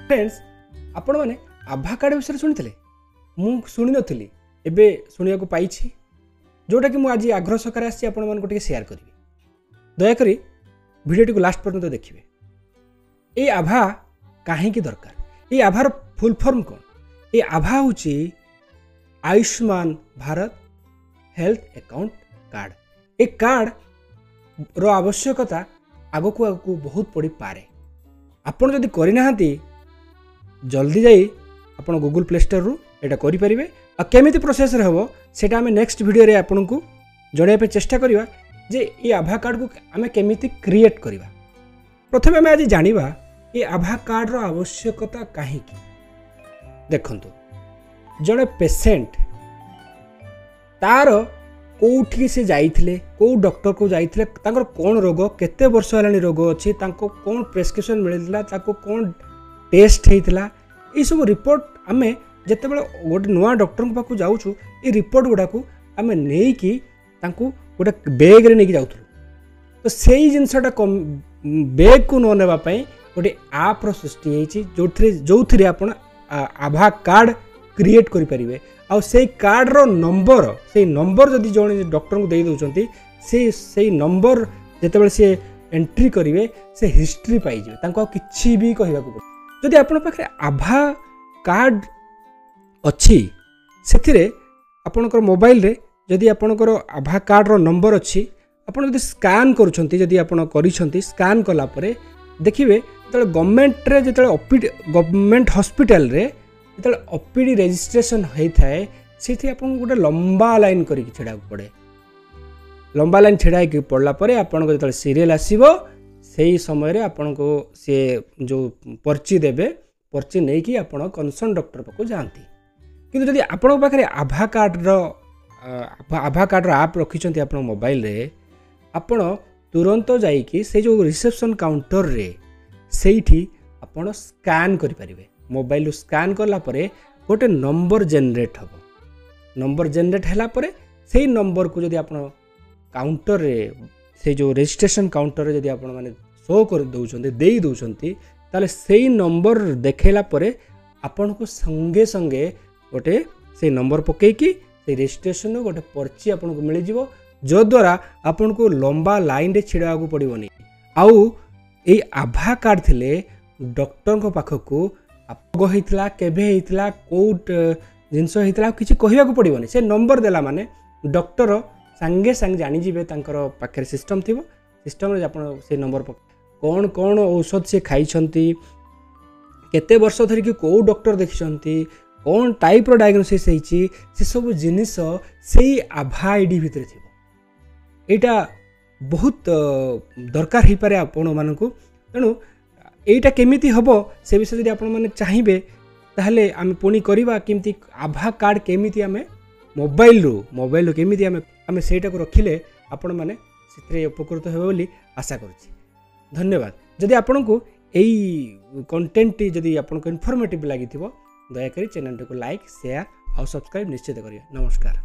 Friends, ଆପଣମାନେ ଆଭା card ବିଷୟରେ ଶୁଣିଥିଲେ? ମୁଁ ଶୁଣିନଥିଲି, ଏବେ ଶୁଣିବାକୁ ପାଇଛି, ଯେଉଁଟାକି ମୁଁ ଆଜି ଆଗ୍ରହ ସହକାରେ ଆସିଛି ଆପଣମାନଙ୍କୁ ଟିକେ ସେୟାର କରିବି। ଦୟାକରି ଭିଡ଼ିଓଟିକୁ ଲାଷ୍ଟ ପର୍ଯ୍ୟନ୍ତ ଦେଖିବେ। ଏଇ ଆଭା କାହିଁକି ଦରକାର, ଏଇ ଆଭାର ଫୁଲ୍ ଫର୍ମ କ'ଣ? ଏଇ ଆଭା ହେଉଛି Ayushman Bharat health account card. ଏ କାର୍ଡ଼ର ଆବଶ୍ୟକତା ଆଗକୁ ଆଗକୁ ବହୁତ ପଡ଼ିପାରେ। ଆପଣ ଯଦି କରିନାହାନ୍ତି, ଜଲ୍ଦି ଯାଇ ଆପଣ ଗୁଗୁଲ୍ ପ୍ଲେ ଷ୍ଟୋରରୁ ଏଇଟା କରିପାରିବେ। ଆଉ କେମିତି ପ୍ରୋସେସ୍ରେ ହେବ, ସେଇଟା ଆମେ ନେକ୍ସଟ ଭିଡ଼ିଓରେ ଆପଣଙ୍କୁ ଜଣାଇବା ପାଇଁ ଚେଷ୍ଟା କରିବା ଯେ ଏଇ ଆଭା କାର୍ଡ଼କୁ ଆମେ କେମିତି କ୍ରିଏଟ୍ କରିବା। ପ୍ରଥମେ ଆମେ ଆଜି ଜାଣିବା ଏ ଆଭା କାର୍ଡ଼ର ଆବଶ୍ୟକତା କାହିଁକି। ଦେଖନ୍ତୁ, ଜଣେ ପେସେଣ୍ଟ ତାର କେଉଁଠିକି ସେ ଯାଇଥିଲେ, କେଉଁ ଡକ୍ଟରକୁ ଯାଇଥିଲେ, ତାଙ୍କର କ'ଣ ରୋଗ, କେତେ ବର୍ଷ ହେଲାଣି ରୋଗ ଅଛି, ତାଙ୍କୁ କ'ଣ ପ୍ରେସକ୍ରିପସନ୍ ମିଳିଥିଲା, ତାକୁ କ'ଣ ଟେଷ୍ଟ ହେଇଥିଲା, ଏଇସବୁ ରିପୋର୍ଟ ଆମେ ଯେତେବେଳେ ଗୋଟେ ନୂଆ ଡକ୍ଟରଙ୍କ ପାଖକୁ ଯାଉଛୁ, ଏ ରିପୋର୍ଟ ଗୁଡ଼ାକୁ ଆମେ ନେଇକି ତାଙ୍କୁ ଗୋଟେ ବେଗ୍ରେ ନେଇକି ଯାଉଥିଲୁ। ତ ସେଇ ଜିନିଷଟା କମ୍ ବେଗ୍କୁ ନ ନେବା ପାଇଁ ଗୋଟେ ଆପ୍ର ସୃଷ୍ଟି ହେଇଛି, ଯେଉଁଥିରେ ଆପଣ ଆଭା କାର୍ଡ଼ କ୍ରିଏଟ୍ କରିପାରିବେ। ଆଉ ସେଇ କାର୍ଡ଼ର ନମ୍ବର, ସେଇ ନମ୍ବର ଯଦି ଜଣେ ଡକ୍ଟରଙ୍କୁ ଦେଇ ଦେଉଛନ୍ତି, ସେଇ ନମ୍ବର ଯେତେବେଳେ ସିଏ ଏଣ୍ଟ୍ରି କରିବେ, ସେ ହିଷ୍ଟ୍ରି ପାଇଯିବେ, ତାଙ୍କୁ ଆଉ କିଛି ବି କହିବାକୁ ପଡ଼ିବ। ଯଦି ଆପଣଙ୍କ ପାଖରେ ଆଭା କାର୍ଡ଼ ଅଛି, ସେଥିରେ ଆପଣଙ୍କର ମୋବାଇଲରେ ଯଦି ଆପଣଙ୍କର ଆଭା କାର୍ଡ଼ର ନମ୍ବର ଅଛି, ଆପଣ ଯଦି ସ୍କାନ୍ କରୁଛନ୍ତି, ଯଦି ଆପଣ କରିଛନ୍ତି, ସ୍କାନ୍ କଲା ପରେ ଦେଖିବେ ଯେତେବେଳେ ଗଭର୍ଣ୍ଣମେଣ୍ଟରେ, ଯେତେବେଳେ ଓପିଡି, ଗଭର୍ଣ୍ଣମେଣ୍ଟ ହସ୍ପିଟାଲରେ ଯେତେବେଳେ ଓପିଡି ରେଜିଷ୍ଟ୍ରେସନ୍ ହେଇଥାଏ, ସେଇଠି ଆପଣଙ୍କୁ ଗୋଟେ ଲମ୍ବା ଲାଇନ୍ କରିକି ଛିଡ଼ାକୁ ପଡ଼େ। ଲମ୍ବା ଲାଇନ୍ ଛିଡ଼ା ହେଇକି ପଡ଼ିଲା ପରେ ଆପଣଙ୍କ ଯେତେବେଳେ ସିରିଏଲ୍ ଆସିବ, ସେଇ ସମୟରେ ଆପଣଙ୍କୁ ସିଏ ଯେଉଁ ପର୍ଚି ଦେବେ, ପର୍ଚି ନେଇକି ଆପଣ କନସର୍ନ ଡକ୍ଟର ପାଖକୁ ଯାଆନ୍ତି। କିନ୍ତୁ ଯଦି ଆପଣଙ୍କ ପାଖରେ ଆଭା କାର୍ଡ଼ର ଆପ୍ ରଖିଛନ୍ତି ଆପଣଙ୍କ ମୋବାଇଲରେ, ଆପଣ ତୁରନ୍ତ ଯାଇକି ସେଇ ଯେଉଁ ରିସେପସନ୍ କାଉଣ୍ଟରରେ ସେଇଠି ଆପଣ ସ୍କାନ୍ କରିପାରିବେ। ମୋବାଇଲରୁ ସ୍କାନ୍ କଲା ପରେ ଗୋଟେ ନମ୍ବର ଜେନେରେଟ୍ ହେବ। ନମ୍ବର ଜେନେରେଟ୍ ହେଲା ପରେ ସେଇ ନମ୍ବରକୁ ଯଦି ଆପଣ କାଉଣ୍ଟରରେ, ସେଇ ଯେଉଁ ରେଜିଷ୍ଟ୍ରେସନ୍ କାଉଣ୍ଟରରେ ଯଦି ଆପଣମାନେ ଶୋ କରି ଦେଉଛନ୍ତି, ଦେଇ ଦେଉଛନ୍ତି, ତାହେଲେ ସେଇ ନମ୍ବର ଦେଖାଇଲା ପରେ ଆପଣଙ୍କୁ ସଙ୍ଗେ ସଙ୍ଗେ ଗୋଟେ ସେଇ ନମ୍ବର ପକାଇକି ସେଇ ରେଜିଷ୍ଟ୍ରେସନରୁ ଗୋଟେ ପର୍ଚି ଆପଣଙ୍କୁ ମିଳିଯିବ, ଯଦ୍ୱାରା ଆପଣଙ୍କୁ ଲମ୍ବା ଲାଇନ୍ରେ ଛିଡ଼ା ହେବାକୁ ପଡ଼ିବନି। ଆଉ ଏଇ ଆଭା କାର୍ଡ଼ ଥିଲେ ଡକ୍ଟରଙ୍କ ପାଖକୁ ରୋଗ ହେଇଥିଲା, କେବେ ହେଇଥିଲା, କେଉଁ ଜିନିଷ ହେଇଥିଲା, ଆଉ କିଛି କହିବାକୁ ପଡ଼ିବନି। ସେ ନମ୍ବର ଦେଲା ମାନେ ଡକ୍ଟର ସାଙ୍ଗେ ସାଙ୍ଗେ ଜାଣିଯିବେ। ତାଙ୍କର ପାଖରେ ସିଷ୍ଟମ୍ ଥିବ, ସିଷ୍ଟମ୍ରେ ଆପଣ ସେ ନମ୍ବର, କ'ଣ କ'ଣ ଔଷଧ ସେ ଖାଇଛନ୍ତି, କେତେ ବର୍ଷ ଧରିକି କେଉଁ ଡକ୍ଟର ଦେଖିଛନ୍ତି, କ'ଣ ଟାଇପ୍ର ଡାଇଗ୍ନୋସିସ୍ ହେଇଛି, ସେସବୁ ଜିନିଷ ସେଇ ଆଭା ଆଇଡ଼ି ଭିତରେ ଥିବ। ଏଇଟା ବହୁତ ଦରକାର ହେଇପାରେ ଆପଣମାନଙ୍କୁ। ତେଣୁ ଏଇଟା କେମିତି ହେବ ସେ ବିଷୟରେ ଯଦି ଆପଣମାନେ ଚାହିଁବେ, ତାହେଲେ ଆମେ ପୁଣି କରିବା, କେମିତି ଆଭା କାର୍ଡ଼ କେମିତି ଆମେ ମୋବାଇଲରୁ କେମିତି ଆମେ ସେଇଟାକୁ ରଖିଲେ ଆପଣମାନେ ସେଥିରେ ଉପକୃତ ହେବେ ବୋଲି ଆଶା କରୁଛି। ଧନ୍ୟବାଦ। ଯଦି ଆପଣଙ୍କୁ ଏଇ କଣ୍ଟେଣ୍ଟଟି ଯଦି ଆପଣଙ୍କୁ ଇନଫର୍ମେଟିଭ୍ ଲାଗିଥିବ, ଦୟାକରି ଚ୍ୟାନେଲଟିକୁ ଲାଇକ୍, ସେୟାର ଆଉ ସବସ୍କ୍ରାଇବ୍ ନିଶ୍ଚିତ କରିବେ। ନମସ୍କାର।